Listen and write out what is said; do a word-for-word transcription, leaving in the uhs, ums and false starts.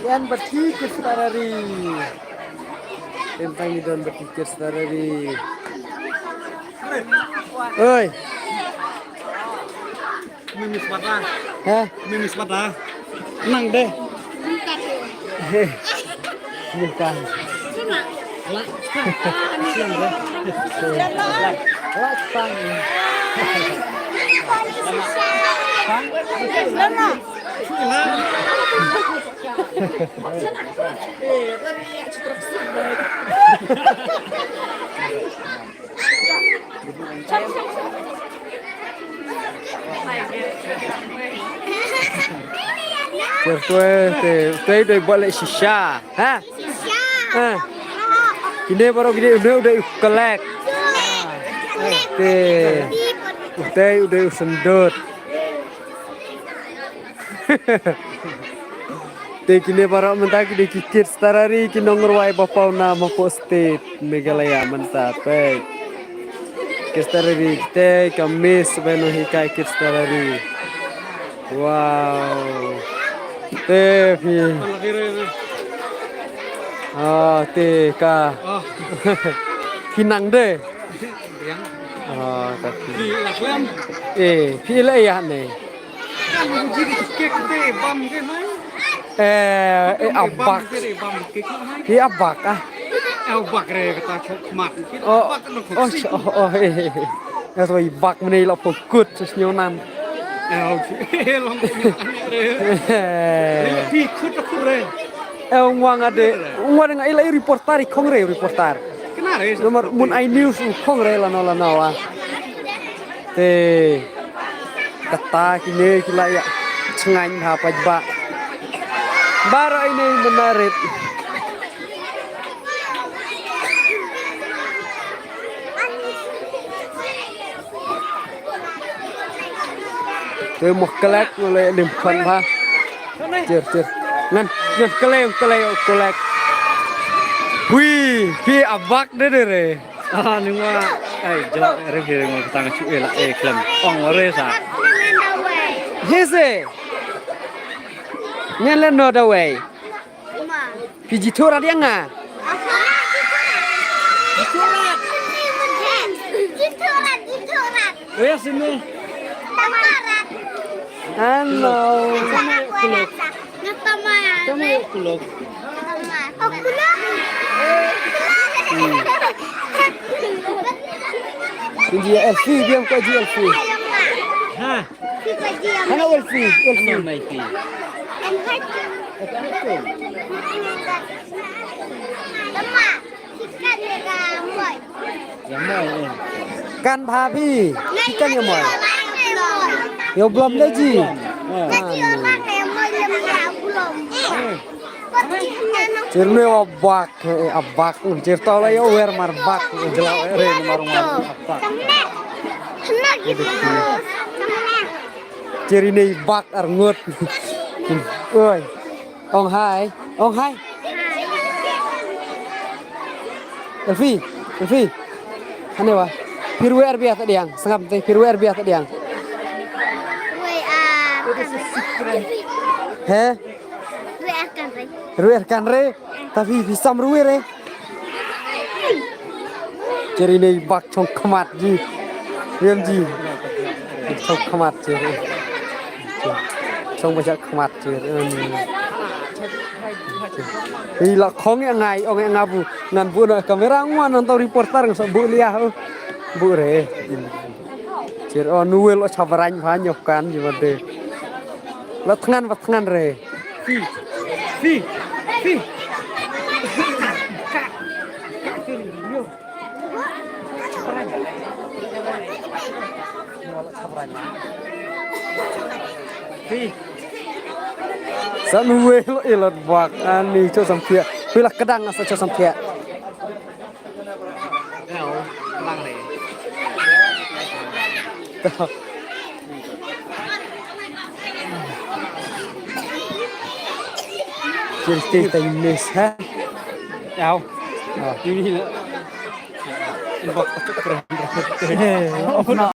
Yan bati kirstarari. Tentang ni don bati kirstarari. Oi. Mimis mata. Hah? Mimis mata. Nang deh. Bukan. Te, te, te, te, te, bale shisha. Ha? Ha? Kine baroh kine une u dei u collect. Te. U dei u dei u sendot. Te kine baroh mynta ki dei ki kirstarari ki nongrwai ba paw na hapoh state Meghalaya mynta peit. Kirstarari te ka miss ba nonghikai kirstarari. Wow. Te phi. Ah, te ka. Phi nang de. Ah, ka phi. Eh, phi la ya ne. Eh, eh, abak. Phi abak ah. Abak re kata khmat. Oh, oh, oh, eh, eh, eh. Ya so ibak mene la pokut sesnyonan. Eh, long re. Phi khut khut re. Eh, ong wang ade, ong wang ila reporter i khong re reporter. Kena re. Nomor mun ai news u khong re lano lano wa. Te kata kine ki la ïa chngaiñ ha pajba. Baroh ine menarit. Te mo kelek ngole lim khan ba. Cher cher. Ngan ngan kelek kelek kelek. Hui, phi abak de de re. Ah, nungwa. Ai, jela re re mo tang chu ela e klem. Ong re sa. Hese. Ngan le no da wei. Phi jithuh rat ïa nga. Jithuh rat, jithuh rat. Wei sini. Hello. Tama kulok. Tama kulok. Kunci L C, diam kau ji L C. Ha. Hana L C, L C. Hana mai fi. Kan bha phi. Chicken ya moi. Yo blom de ji. Cherme wa bak, eh, abak. Cher tau la yo wer mar bak. Jela re mar mar abak. Cher ine bak ar ngut. Oi. Ong hai, ong hai. Elfi, Elfi. Hane wa. Phi rwai ar bia ta diang, sngap te phi rwai ar bia ta diang. He? Rwai ar kan re. Ta phi phi sam rwai re. Cher ine bak chong khmat ji. Riam ji. Chong khmat cher. Chong ba jak khmat cher. Hi la khong ya ngai ong ya ngabu ngan bu na kamera ngwan nang tau reporter ngan sa bu liah. Bu re. Cher o nuwel o chabrang pha nyop kan ji made. La thngan ba thngan re. Phi. Phi. Phi. Phi. San we lo ilot bak ani cho sam pia. Phi la kedang asa cho sam pia. Cher stay time miss ha. Yaw. Ah. Ini lah. Ini bak tak keren. Eh, oh, no.